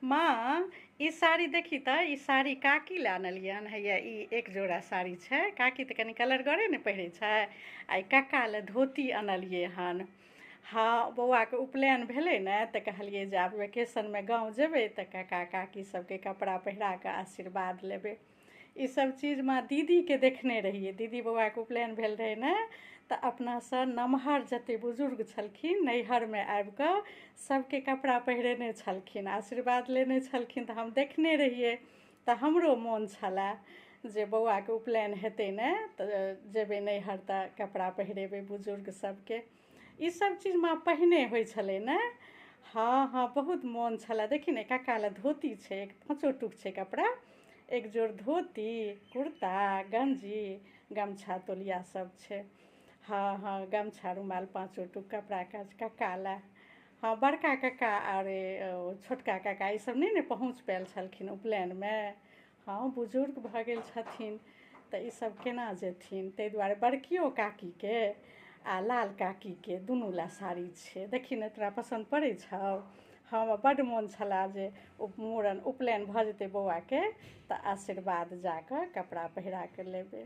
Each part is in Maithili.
माँ, ई साड़ी देखी तऽ, ई साड़ी काकी लए आनलियै हन। हैया ई एक जोड़ा साड़ी छै। काकी तऽ कनि कलरगरे ने पहिरै छै। आ ई कक्का लए धोती अनलियै हन। हँ, बौआके उपनयन भेलै ने, तऽ कहलियै जे आब वेकेशनमे गाँव जेबै तऽ काका काकी सबके कपड़ा पहिरा कऽ आशीर्वाद लेबै। ई सब चीज माँ दीदीके देखने रहियै। दीदी बौआके उपनयन भेल रहै ने, तऽ अपनासँ नमहर जते बुजुर्ग छलखिन, नैहरमे आबिकऽ सबके कपड़ा पहिरेने छलखिन, आशीर्वाद लेने छलखिन, तऽ हम देखने रहियै। तऽ हमरो मोन छलए जे बौआके उपनयन हेतै ने, तऽ जेबै नैहर तऽ कपड़ा पहिरेबै बुजुर्ग सबके। ई सब चीज माँ पहिने होइ छलै ने। हँ हँ, बहुत मोन छलए। देखी ने, कक्का लए धोती छै, पाँचो टुक छै कपड़ा। एक जोड़ धोती, कुर्ता, गंजी, गमछा, तौलिया सब छै। हँ हँ, गमछा, रुमाल, पाँचो टुक कपड़ा कक्का लए। हँ, बड़का कक्का आर छोटका कक्का ई सब नहि ने पहुँच पायल छलखिन उपनयनमे। हँ, बुजुर्ग भऽ गेल छथिन तऽ ईसब केना जेथिन, ताहि दुआरे बड़कियो काकीके आ लाल काकीके दुनू लए साड़ी छै। देखी ने, तोरा पसन्द पड़ै छौ? हमरा बड्ड मोन छलए जे मूड़न उपनयन भऽ जेतै बौआके तऽ आशीर्वाद जाकऽ कपड़ा पहिरा कऽ लेबै।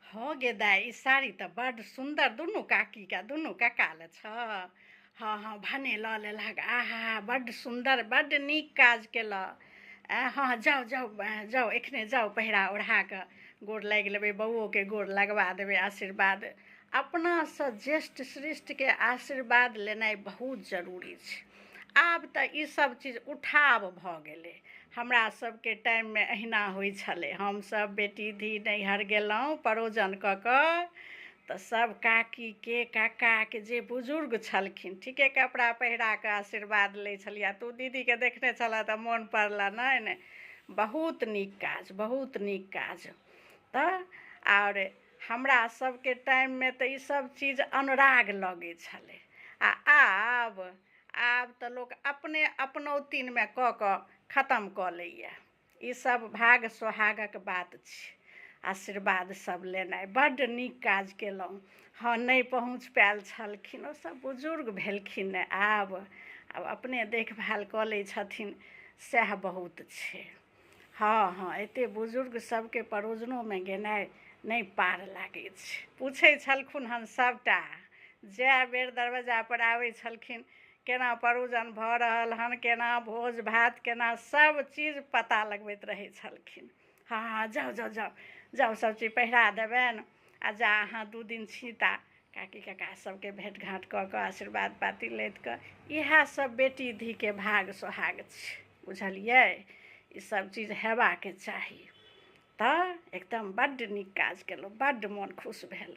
हँ गे दाइ, ई साड़ी तऽ बड्ड सुन्दर दुनू काकीके दुनू कक्का लए छह। हँ हँ, भने लऽ लेलहक। आहा, बड्ड सुन्दर, बड्ड नीक काज केलह। हँ, जाउ जाउ जाउ, एखने जाउ, पहिरा ओढ़ा कऽ गोर लागि लेबै, बौओके गोर लगबा देबै। आशीर्वाद, अपनासँ ज्येष्ठ श्रेष्ठके आशीर्वाद लेनाइ बहुत जरूरी छै। आब तऽ ईसब चीज उठाव भऽ गेलै। हमरा सबके टाइममे अहिना होइ छलै। हमसब बेटी धी नैहर गेलहुँ परोजन कऽ कऽ, तऽ सब काकीके काकाके जे बुजुर्ग छलखिन, ठीके कपड़ा पहिरा कऽ आशीर्वाद लै छलियै। तू दीदीके देखने छलह तऽ मोन पड़लह नहि ने। बहुत नीक काज, बहुत नीक काज। तऽ आओर हमरा सबके टाइममे तऽ ईसब चीज अनुराग लगै छलै। आ आब आब तऽ लोक अपने अपनौतिनमे कऽ कऽ खतम कऽ लैए। ईसब भाग सोहागक बात छी आशीर्वाद सब लेनाइ। बड्ड नीक काज केलहुँ। हँ, नहि पहुँच पायल छलखिन, ओसब बुजुर्ग भेलखिन ने। आब आब अपने देखभाल कऽ लै छथिन, सएह बहुत छै। हँ हँ, एते बुजुर्ग सबके परोजनोमे गेनाइ नहि पार लागै छै। पूछै छलखुन हन सबटा, जए बेर दरवाजापर आबै छलखिन, केना परोजन भऽ रहल हन, केना भोज भात, केना सब चीज पता लगबैत रहै छलखिन। हँ हँ, जाउ जाउ जाउ जाउ, सब चीज पहिरा देबनि। आ जा अहाँ 2 दिन छी ता काकी काका सबके भेँट घाँट कऽ कऽ आशीर्वाद पाती लैत कऽ। इएह सब बेटी धीके भाग सोहाग छै, बुझलियै? ई सब चीज हेबाके चाही। तऽ एकदम बड्ड नीक काज केलहुँ, बड्ड मोन खुश भेल।